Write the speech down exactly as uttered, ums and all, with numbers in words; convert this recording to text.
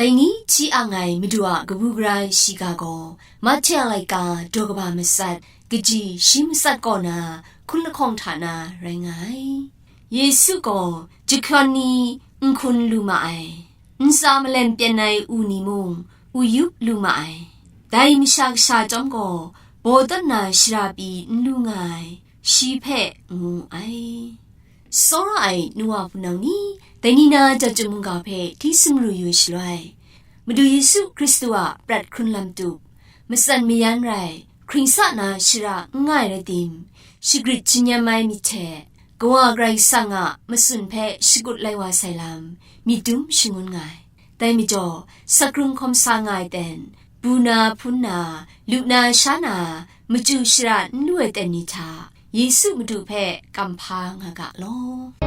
Dai ni hti ang ai Madu a kabu gara shiga gaw, Mahte a laika daw kaba matsat, kaji shi matsat kaw na, hkun lahkawng hta na rai nga ai. Yesu gaw jahkyawn ni n hkun lu ma ai, ntsa malen pyen ai u ni mung u yup lu ma ai. Dai Masha Kasha chyawm gaw, baw tawn na shara pyi n lu nga ai, shi hpe ngu ai. Tsawra ai nu wa hpunau ni, dai ni na jat chyum mungga hpe hti sumru yu shaloi, Madu Yesu Hkristu a prat hkrun lam tup, matsan mayan rai, hkring sa na shara n nga ai rai tim, shagrit jin-yam ai myit hte, Kawa Karai Kasang a matsun hpe shakut lai wa sai lam, myit dum shangun nga ai. Dai majaw, sakrung hkawm sa nga ai ten, bu na, hpun na, lu na, sha na, machyu shara n lu ai ten ni hta, Yesu Madu hpe kamhpa nga ga law.